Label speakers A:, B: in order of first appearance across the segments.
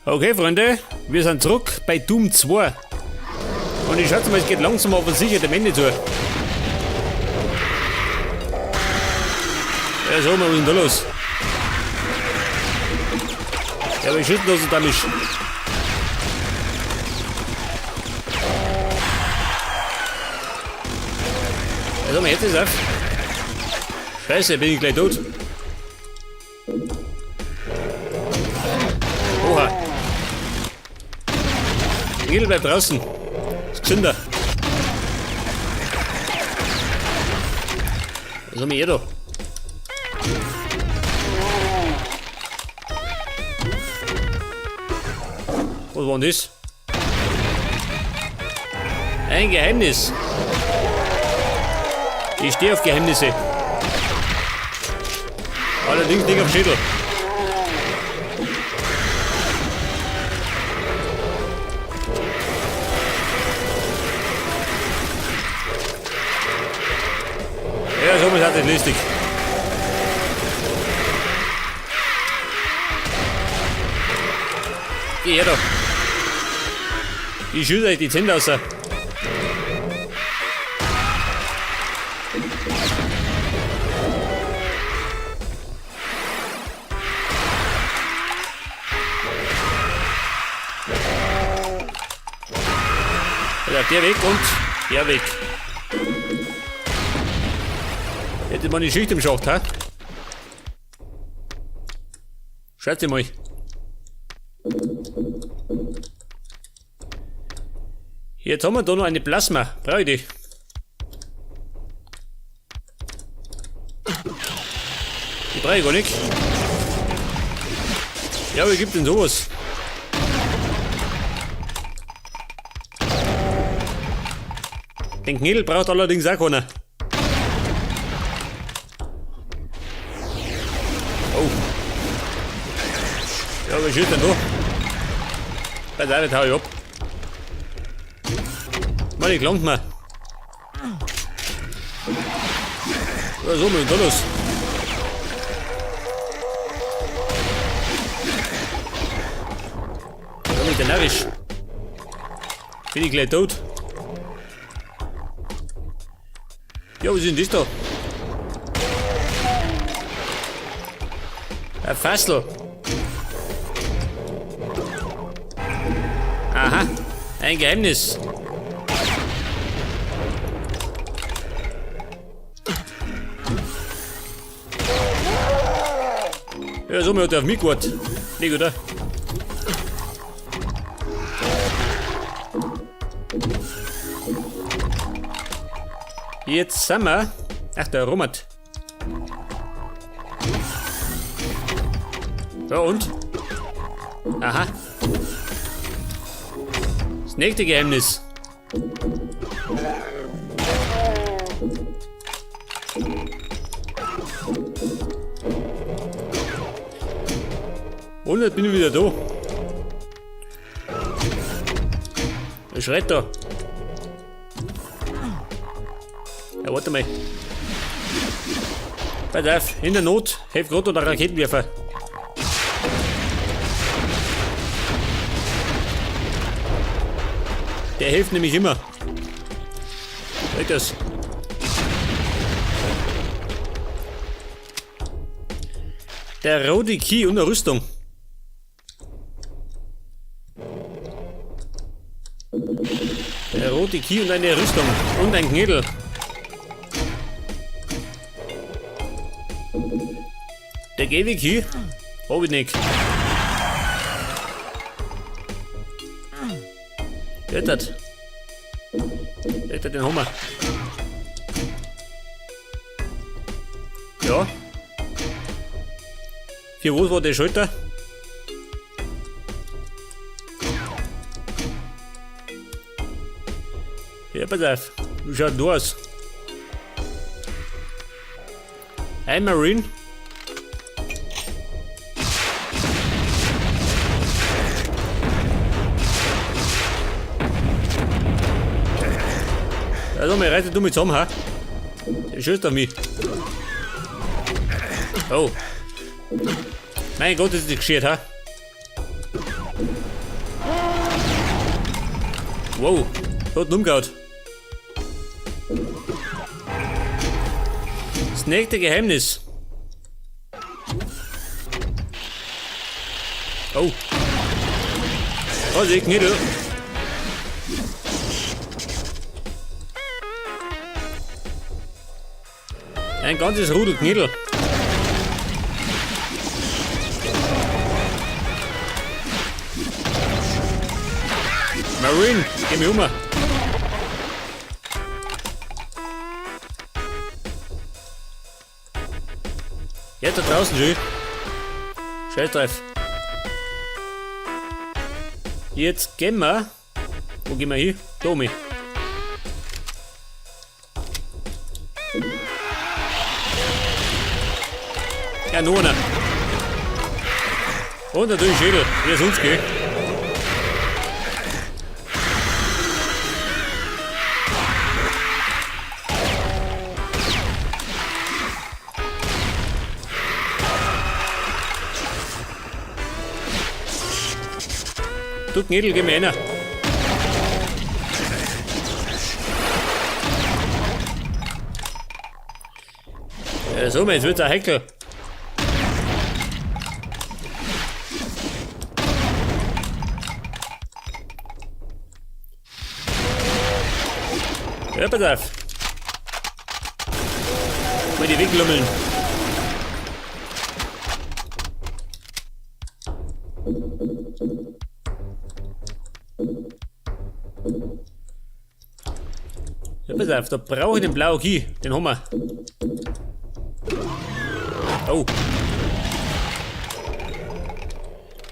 A: Okay, Freunde, wir sind zurück bei Doom 2. Und ich schätze mal, es geht langsam aber sicher dem Ende zu. Ja, so, was ist denn da los? Ja, aber ich schützen das da mich. Ja, sag mal, jetzt ist auf. Scheiße, bin ich gleich tot. Oha. Engel bleibt draußen. Ist gesünder. Was haben wir hier da? Was war denn das? Ein Geheimnis. Ich stehe auf Geheimnisse. Allerdings nicht am Schädel. Ja, so ist das lustig. Geh her da. Ich schütze euch die Zähne raus. Ja, der weg und der weg. Hätte man die Schicht im Schacht, hä? Schaut mal. Jetzt haben wir da noch eine Plasma. Brauche ich die? Die brauche ich gar nicht. Ja, wie gibt denn sowas? Den Knädel braucht allerdings auch keiner. Oh. Ja, was ist denn da? Bei der hau ich ab. Mann, ich gelangt mir. Was ist denn da los? Da bin ich denn narrisch. Bin ich gleich tot? Ja, was ist denn das da? Ein Fassel. Aha, ein Geheimnis. Ja, so hat er auf mich gewartet. Nicht, oder? Jetzt sind wir. Ach, der Robert. So, und? Aha. Das nächste Geheimnis. Und jetzt bin ich wieder da. Der schreit da. Ja, warte mal. Pass auf, in der Not hilft gerade der Raketenwerfer. Der hilft nämlich immer. Seht das? Der rote Key und der Rüstung. Der rote Key und eine Rüstung. Und ein Knädel. Der gelbe Key? Hab ich nicht. Jetzt. Jetzt den haben wir. Ja. Für was war der Schalter? Ja, pass auf. Wie schaut denn da aus? Ein Marine. Also, mir reitet du mit zusammen, ha? Der schießt auf mich. Oh. Mein Gott, ist das geschert, ha? Wow, hat umgehauen. Das nächste Geheimnis. Oh. Vorsicht, Knädel. Ein ganzes Rudel Knädel. Marine, geh mir um. Jetzt da draußen, schön. Scheiß drauf. Jetzt gehen wir. Wo gehen wir hin? Da oben. Ja, nur einer. Und natürlich Schädel, wie es uns geht. Du Knädel, geh mir einer. Ja, so, jetzt wird's ein heikel. Ja, pass auf. Mal die weglummeln. Ja, pass auf, da brauche ich den blauen Key. Den haben wir. Oh.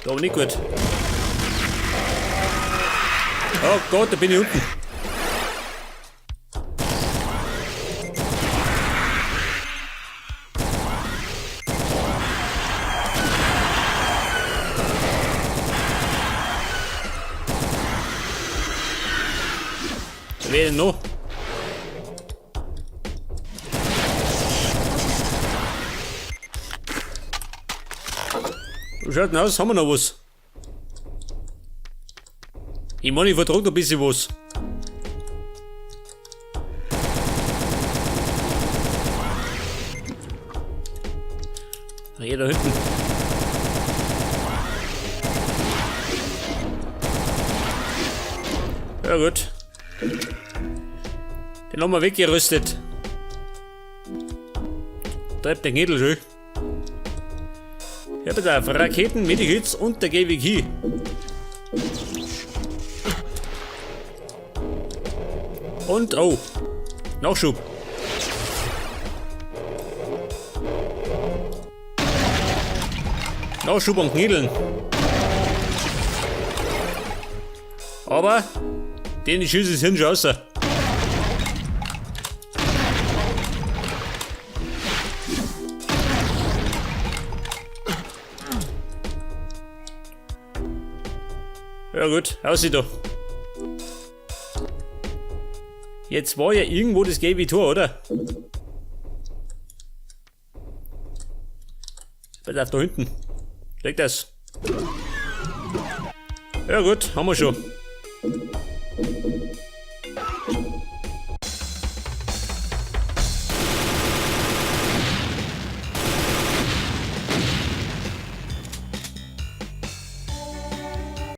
A: Da war nicht gut. Oh Gott, da bin ich unten. Wer denn noch? Wie schaut denn aus? Haben wir noch was? Ich meine, ich vertrag noch ein bisschen was. Ah, hier da hinten. Ja gut. Den haben wir weggerüstet. Treibt der Knädel schön. Ja, pass auf, Raketen, Medikits und der gelbe Key. Und, oh, Nachschub. Nachschub und Knädeln. Aber, den schieße ich hin schon raus. Ja gut, aussieht da. Jetzt war ja irgendwo das gelbe Tor, oder? Pass auf, da hinten. Liegt das. Ja gut, haben wir schon.